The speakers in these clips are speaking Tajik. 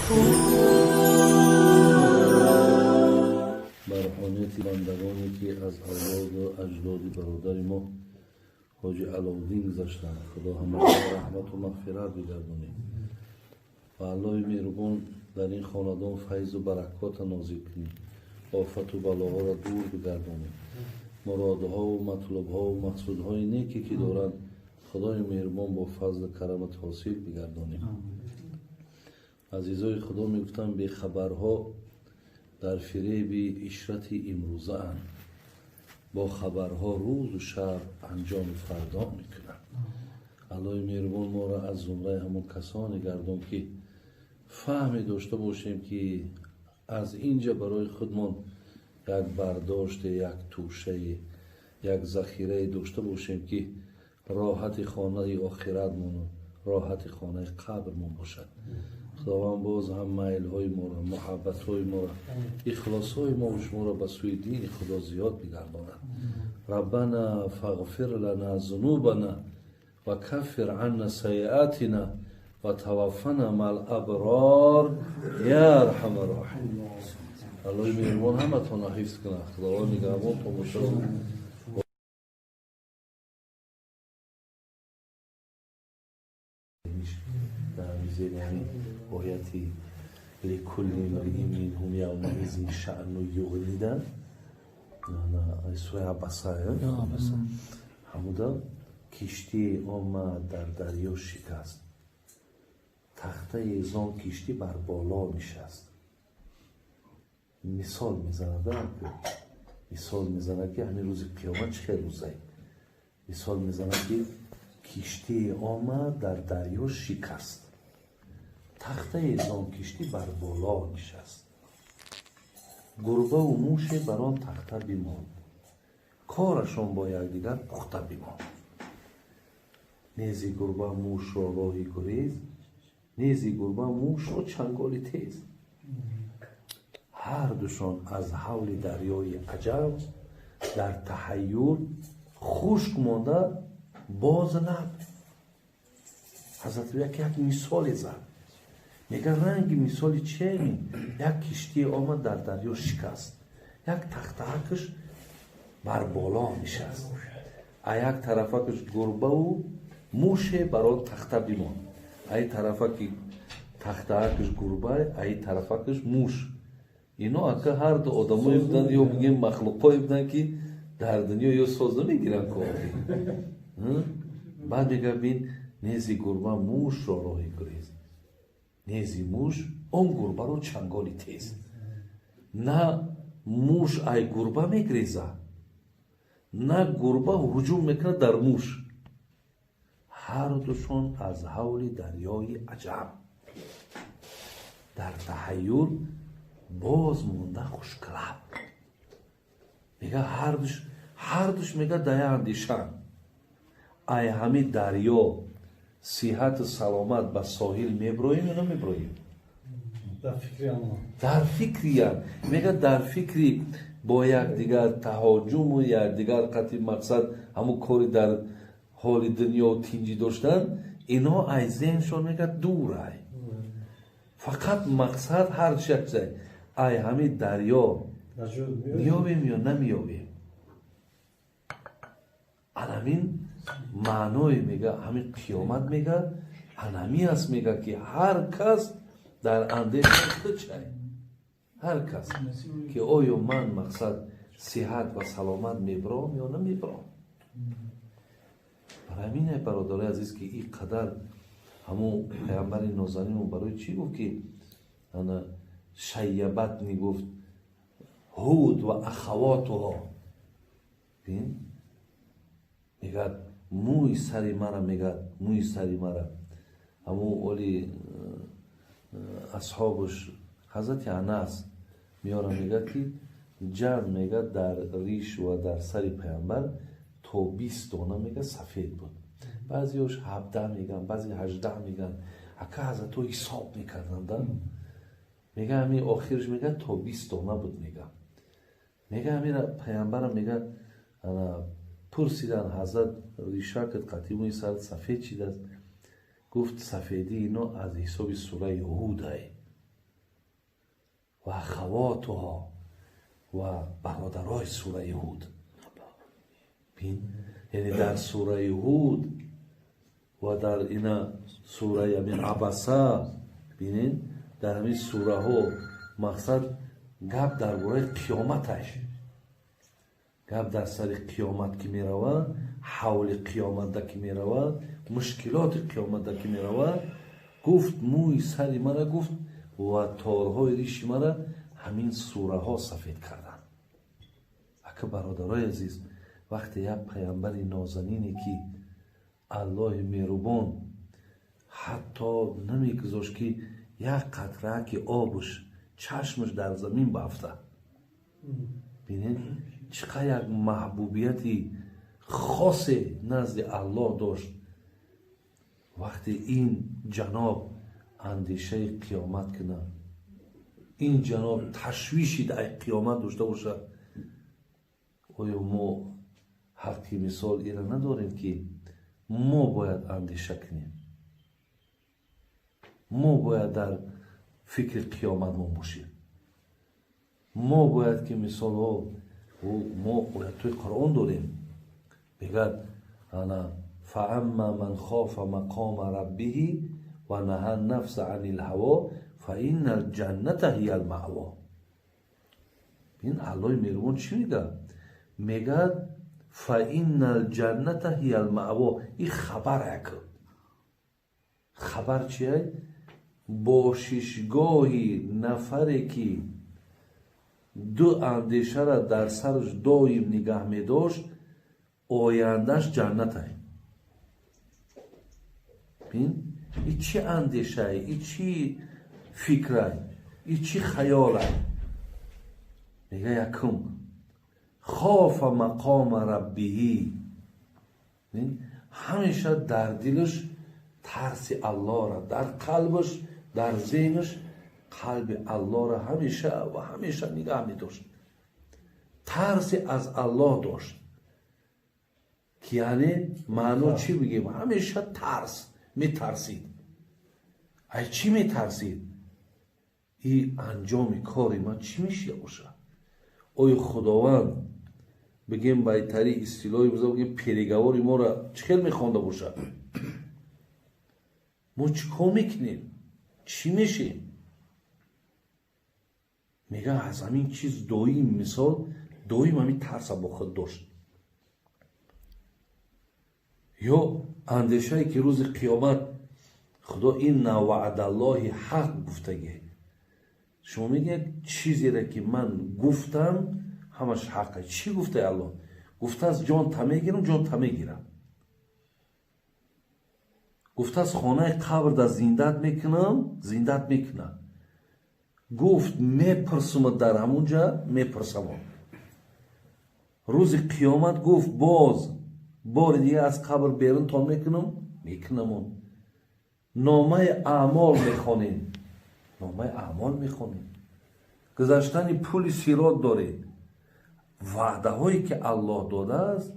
Ба рӯҳонияти бандагоне, ки аз авлоду аҷдоди бародари мо ҳоҷи Аловддин гузаштанд, Худо ҳамаро раҳмату мағфират бигардонед ва Аллоҳи меҳрубон дар ин хонадон файзу баракота нозил кунед, офату балоҳоро дур бигардонед, муродҳову матлубҳову мақсудҳои неке, ки доранд, Худои меҳрубон бо фазлу карамат ҳосил бигардонед. Азизои Худо, мегуфтанд, бехабарҳо дар фиреби ишрати имрӯзаанд, бо хабарҳо рӯзу шаб анҷоми фардо мекунанд. Аллоҳи меҳрубон моро аз зумраи ҳамон касоне гардон, ки фаҳме дошта бошем, ки аз инҷа барои худмон як бардоште, як тӯшае, як захирае дошта бошем, ки роҳати хонаи охиратмону роҳати хонаи қабрмон бошад. Худованд боз ҳам майлҳои моро, муҳаббатҳои моро, ихлосҳои мову шуморо ба сӯи дини Худо зиёд бигардонад. Раббана фағфир лана зунубана ва каффир анна сайиатина ва таваффана маал аброр я арҳама роҳимин. Аллоҳи меҳрубон ҳаматонро ҳифз кунад. Худованд нигаҳбонтон бошад. Дар зери ҳамин ояти لكل امرئ منهم يومئذ شأن يغنيه, сураи Абаса, ҳамуда киштӣ омад, дар дарё шикаст, тахтаи зон киштӣ бар боло нишаст. Мисол мезанад, мисол мезанад, ки ҳамин рӯзи қиёмат чӣ хел рӯзае. Мисол мезанад, ки киштӣ омад, дар дарё шикаст, тахтаи зон киштӣ бар боло нишаст, гурбаву муше бар он тахта бимонд, корашон бо якдигар пухта бимонд. Нези гурба мушро роҳи гурез, нези гурба мушро чанголи тез. Ҳардушон аз ҳавли дарёи аҷаб дар таҳайюр хушк монда боз лаб. Ҳазрат як мисоле зад, мега, ранги мисоли чеми як киштие омад, дар дарё шикаст, як тахтаакаш бар боло нишаст, а як тарафакаш гурбаву муше бар он тахта бимонд. Аи тарафаки тахтаакаш гурба, аи тарафакаш муш. Ино ака ҳарду одамое буданд ё бигем махлуқое буданд, ки дар дунё ё соз намегиранд кофи. Баъд мега, бин, нези гурба мушро роҳи гурез, нези муш он гурбаро чанголи тез. На муш ай гурба мегреза, на гурба ҳуҷум мекунад дар муш. Ҳардушон аз ҳавли дарёи аҷаб дар таҳайюр боз монда хушклаб. Мега, ҳардуш, мега, дая андешанд, ай ҳами дарё сиҳату саломат ба соҳил меброем ё намеброем. Дар фикриян, мега, дар фикри бо якдигар таҳоҷуму якдигар қатъи мақсад ҳамун кори дар ҳоли дунё тинҷӣ доштан, инҳо ай зеҳншон, мега, дурай. Фақат мақсад ҳар як чизай, ай ҳами дарё меёбем ё намеёбем. Анамин маъное, мега, ҳамин қиёмат, мега, анами аст, мега, ки ҳар кас дар андешаи худшай, ҳар кас ки оё ман, мақсад, сиҳат ва саломат мебаром ё намебаром. Барои ҳамин, бародарои азиз, ки ин қадар ҳамун паямбари нозанинмо барои чӣ гуфт, ки ана شيبتني гуфт هود وأخواتها. Бин, мегӯяд, мӯи сари мара, мегӯяд, мӯи сари мара ҳамун оли асҳобуш ҳазрати Анас меёра, мегӯяд, ки ҷамъ, мегӯяд, дар риш ва дар сари паямбар то 20 дона, мегӯяд, сафед буд. Баъзеош 17 мегӯянд, баъзе 18 мегӯянд. Ака ҳазратҳо ҳисоб мекарданд. Мега, ҳамин охирш, мега, то 20 дона буд. Мега, ҳамира паямбара, мега, пурсидан: «Ҳазрат, ришакат қатъи мӯи сарат сафед шидааст?» Гуфт: «Сафедии ино аз ҳисоби сураи Ҳудай». Ва ахавотуҳо ва бародарои сураи Ҳуд. Бин, яъне дар сураи Ҳуд ва дар ина сураи ҳамин Абаса, бинед, дар ҳамин сураҳо мақсад гап дар бораи қиёматаш, гап дар сари қиёмат ки меравад, ҳавли қиёматда ки меравад, мушкилоти қиёматда ки меравад, гуфт мӯи сари мара, гуфт ва торҳои риши мара ҳамин сураҳо сафед карданд. Ака, бародарои азиз, вақте як паямбари нозанине ки Аллоҳи меҳрубон ҳатто намегузошт ки як қатраки обуш чашмаш дар замин баафтад, бинед, чӣ қадр як маҳбубияти хосе назди Аллоҳ дошт. Вақте ин ҷаноб андешаи қиёмат кунад, ин ҷаноб ташвиши дар қиёмат дошта бошад, оё мо ҳаққи мисол ира надорем, ки мо бояд андеша кунем, мо бояд дар фикри қиёмат мо бошем, мо бояд ки мисолҳо мо оятҳои Қуръон дорем, мегӯяд ана فأما من خاف مقام ربه ونهى النفس عن الهوى فإن الجنة هي المأوى. Ин Аллоҳи меҳрубон чӣ мегӯяд? Мегӯяд فإن الجنة هي المأوى. Ин хабар як хабар чия? Бошишгоҳи нафаре ки ду андешара дар сараш доим нигаҳ медошт, ояндаш ҷаннатай. Бин, и чӣ андешае, и чӣ фикрай, и чӣ хаёлай? Мега якум خاف مقام ربه, ҳамеша дар дилаш тарси Аллоҳра, дар қалбаш, дар зеҳнаш қалби Аллоҳра ҳамеша ва ҳамеша нигаҳ медошт, тарси аз Аллоҳ дошт, ки яъне маъно чӣ бигем, ҳамеша тарс метарсид. Ай чӣ метарсид? И анҷоми кори ман чӣ мешия бошад? Оё Худованд, бигем, байтари истилоҳи буза бигем, переговори моро чӣ хел мехонда бошад? Мо чӣ кор мекунем, чӣ мешем? Мега аз ҳамин чиз доим, мисол, доим ҳамин тарса бо худ дошт. Ё андешае ки рӯзи қиёмат Худо إن وعد الله حق гуфтагӣ. Шумо мегӯяд, чизере ки ман гуфтам, ҳамаш ҳаққа. Чӣ гуфтаи Аллоҳ? Гуфтааст ҷон та мегирам, ҷон та мегирам. Гуфтааст хонаи қабрда зиндат мекунам, зиндат мекунам. Гуфт мепурсума, дар ҳамунҷа мепурсамон. Рӯзи қиёмат гуфт боз бори дига аз қабр берунтон мекунам, мекунамон. Номаи аъмол мехонем, номаи аъмол мехонем, гузаштани пули сирот доред. Ваъдаҳое ки Аллоҳ додааст,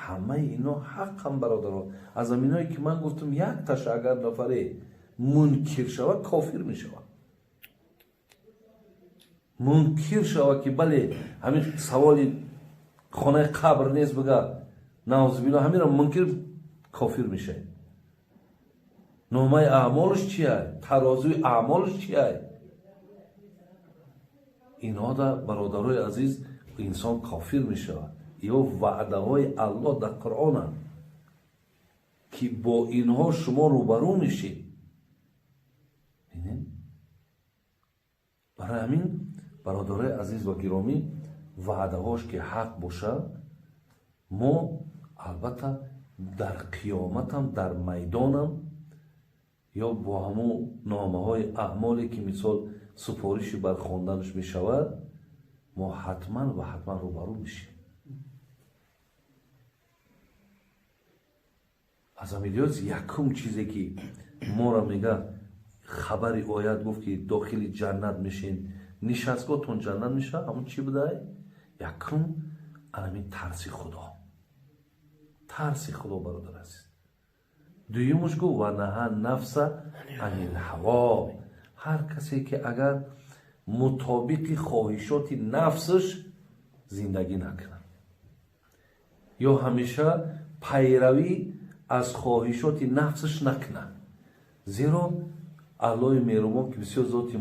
ҳамаи ино ҳаққам, бародаро. Аз ҳаминое ки ман гуфтам, якташа агар нафаре мункир шавад, кофир мешавад. Мункир шавад, ки бале, ҳамин саволи хонаи қабр нест, бига, наузубилло, ҳаминро мункир, кофир мешавад. Номаи аъмолш чия? Тарозуи аъмолш чия? Инҳода, бародарои азиз, инсон кофир мешавад. Ё ваъдаҳои Аллоҳ дар Қуръонанд, ки бо инҳо шумо рӯбарӯ мешед. Барои ҳамин, бародарои азиз ва гиромӣ, ваъдаҳош ки ҳақ бошад, мо албатта дар қиёматам, дар майдонам ё бо ҳамун номаҳои аъмоле ки мисол супориши бар хонданаш мешавад, мо ҳатман ва ҳатман рӯбарӯ мешем. Аз ҳамин лиҳоз якум чизе ки моро мега хабари оят гуфт, ки дохили ҷаннат мешен, нишастгоҳтон ҷаннат мешавад, ҳамун чӣ будай? Якум анамин тарси Худо, тарси Худо, бародар азиз. Дуюмаш гуфт ва наҳа нафса анил ҳаво. Ҳар касе ки агар Мутобиқи хоҳишоти нафсаш зиндагӣ накунад ё ҳамеша пайравӣ аз хоҳишоти нафсаш накунад, зеро Аллоҳи меҳрубон, ки бисёр зоти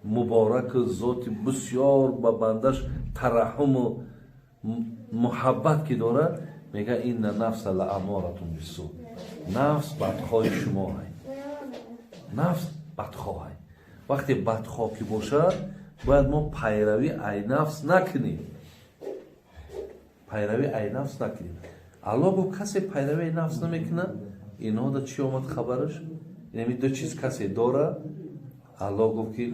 мубораку зоти бисёр ба бандаш тараҳҳуму муҳаббат ки дорад, мега: «Инна нафса ла аморатун бису», нафс бадхоҳи шумоҳай, нафс бадхоҳай. Вақте бадхоҳ ки бошад, бояд мо пайравӣ ай нафс накунем, пайравӣ ай нафс накунем. Аллоҳ гуфт, касе пайравӣ ай нафс намекунад, инҳо да чӣ омад хабараш? Инами ду чиз касе дора, Аллоҳ гуфт ки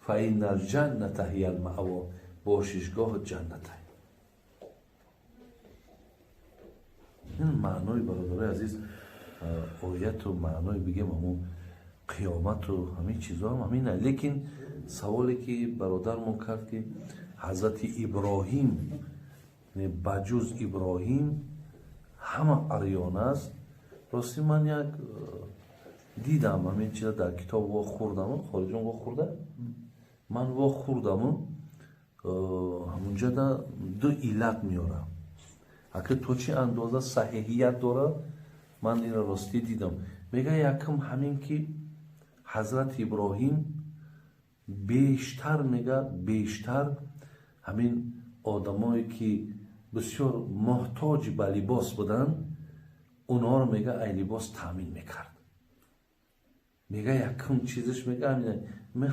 фаинна лҷанната ҳия лмаъво, бошишгоҳ ҷаннатай. Ин маънои, бародарои азиз, ояту маънои бигем ҳамун қиёмату ҳамин чизҳоам ҳамина. Лекин саволе ки бародармон кард, ки ҳазрати Иброҳим, ба ҷуз Иброҳим ҳама арён аст. Ростӣ, ман як дидам ҳамин чиза дар китоб, вохӯрдаму хориҷон вохӯрда, ман вохӯрдаму ҳамунҷода ду иллат меорам. Ака, то чӣ андоза саҳиҳият дорад, ман инро ростӣ дидам. Мега, якум ҳамин ки ҳазрати Иброҳим бештар, мега, бештар ҳамин одамое ки бисёр муҳтоҷи ба либос буданд, онҳоро, мега, ай либос таъмин мекард. Мега, якум чизаш, мега,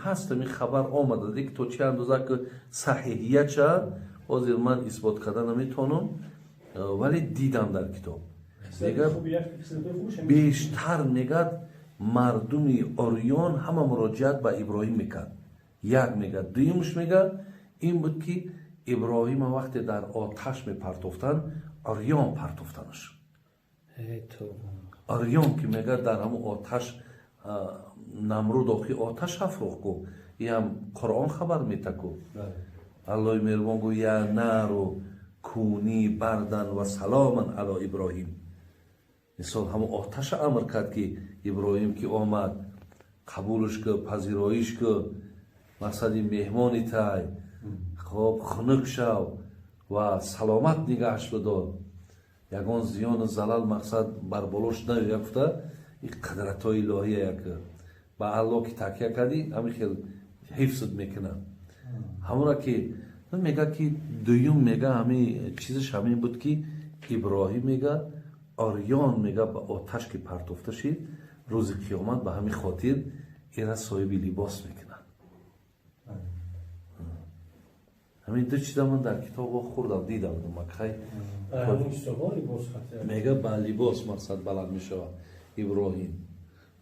ҳаст ҳамин хабар омада, ки то чӣ андоза ки саҳиҳият шавад, ҳозир ман исбот карда наметавонам, вале дидам дар китоб. Мега, бештар, мегад, мардуми орён ҳама муроҷиат ба Иброҳим мекард. Як, мега, дуюмш, мега, ин буд ки Иброҳима вақте дар оташ мепартофтанд, орён партофтанаш, орён ки, мега, дар ҳамун оташ Намруд охи оташ афрӯхт ку, иам Қуръон хабар метаку. Аллоҳи меҳрубон гӯ: «Я нару куни бардан ва саломан ало Иброҳим». Мисол, ҳамун оташа амр кард, ки Иброҳим ки омад, қабулш ку, пазироиш ку, мақсади меҳмони тай, хоб, хунук шав ва саломат нигаҳш бидор, ягон зиёну залал, мақсад, бар болош наёя гуфта. И қудратҳои илоҳия, як ба Аллоҳ ки такя кардӣ, ҳамин хел ҳифзт мекунад. Ҳамура ки мега, ки дуюм, мега, ҳамин чизаш ҳамин буд, ки Иброҳим, мега, орён, мега, ба оташ ки партофта шид, рӯзи қиёмат ба ҳамин хотир ира соҳиби либос мекунад. Ҳамин ду чиза ман дар китоб хӯрдам, дидам. Макай мега, ба либос, мақсад, баланд мешавад Иброҳим.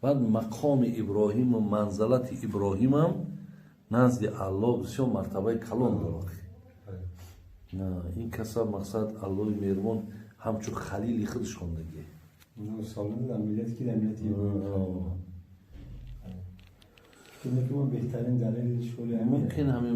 Баъд мақоми Иброҳиму манзалати Иброҳимам назди Аллоҳ бисёр мартабаи калон дорад. Ин каса, мақсад, Аллоҳи меҳрубон ҳамчун халили худаш хондагӣ. Миллати ки дар миллати Иброҳим, беҳтарин далелиш. Мумкин ҳамин.